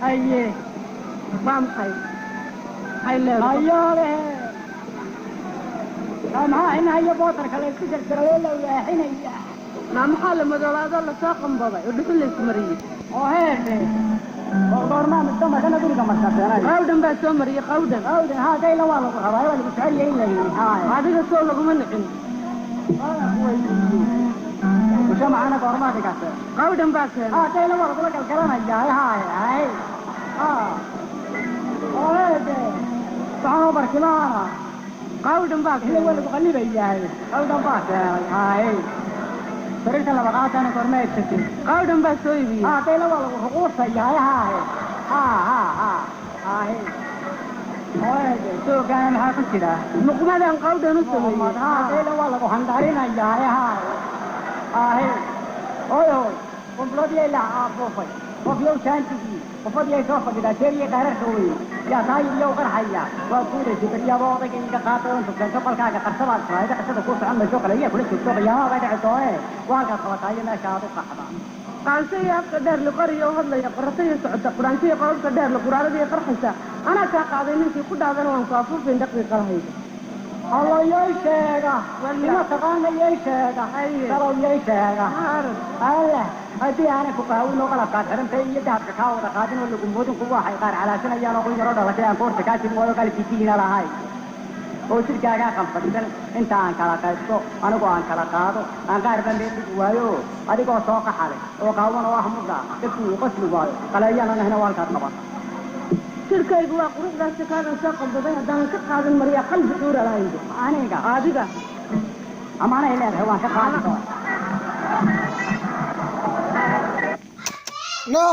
Haye. Waa maxay? Maxay leedahay? Hayoole, maxaa inahayo bootarka la isku jarjaray oo la waaxinaya? Maa maxaa la madoobaadoo lasoo qambaday oo dhuxul laysku mariyey? Oo heedhe, oo goormaa mujtamarkana guriga markateenay? Qawdhan baa soo mariyey, qawdhan. Qawdhan haa, dayla waa lagu rabaa, waa lagu jecel yahay in la yidhi haay. Adiga soo laguma nicin. Mujtamacana goormaa dhigatee? Qawdhan baa keenay. Haa, dayla waa lagula galgalanayaa haay hay haa. Oo heedhe, waxaan oo barkimaana? Qawdhan baa ila waa keenay. Lagu qalibayahay, qawdhan baa keenay haay. Sariirta laba qaatana goorma eegsatay? Qawdhan baa soo iibiyey. Haa, dayla waa lagu ruquusayahay haay haa haa haa haay. Oo heedhe, suugaana maxaa ku jira? Luqmadan qawdhan u sameeyey. Haa, dayla waa lagu handharinayaa haay haay. Oy oy, qumbuladii la aafuufay, qof yow jaantigii qofadii ay soo fadhidaa jeeriya qaararka weyn yaa taayir yow qarxaya waa guudaysa baryaaba odayga iga qaatay oo intu keento qolkaaga qarsabaad raayda qisada kuu socon mayso, kale iyaa kula joogto qiyaamaha bay dhici doonee waa halkaad qabataa iyo meesha aad u qaxda. Qaanso iyo afka dheer liqoriyo u hadlaya, qorata iyo socota, quraanjo iyo qolobka dheer liquraarada iyo qarxaysa, anaa kaa qaaday ninkii ku dhaadana waan ku afuufin daqiiqalahayda. Allo yay sheega ima taqaana yay sheega. Haye. Salow yay sheega. Arag. Alle haddii aanay ku qaawin oo qalabkaad xidhantay iyo dahabka kaa wada qaadin oo lagu moodin kuwa waxay qaar calaasanayaan oo qun yaroo dhalatay aan koorta kaa jirin waayo qalbigiina lahay oo jidhkaagaa qanfadsan inta aan kala qaybso, anigu aan kala qaado, aan qaar baan meel dhigi waayo, adigoo soo qaxale oo qaawan oo ah mudha dadku uu qosli waayo qaleeyaan anahina waa halkaad qabata. Jirkaygu waa quruxdaasi kaagan soo qambaday, haddaanan ka qaadan mariyaa qalbi xuura lahaydo. Aniga? Adiga. Amaanay leedahay, waan ka qaadi doona. No.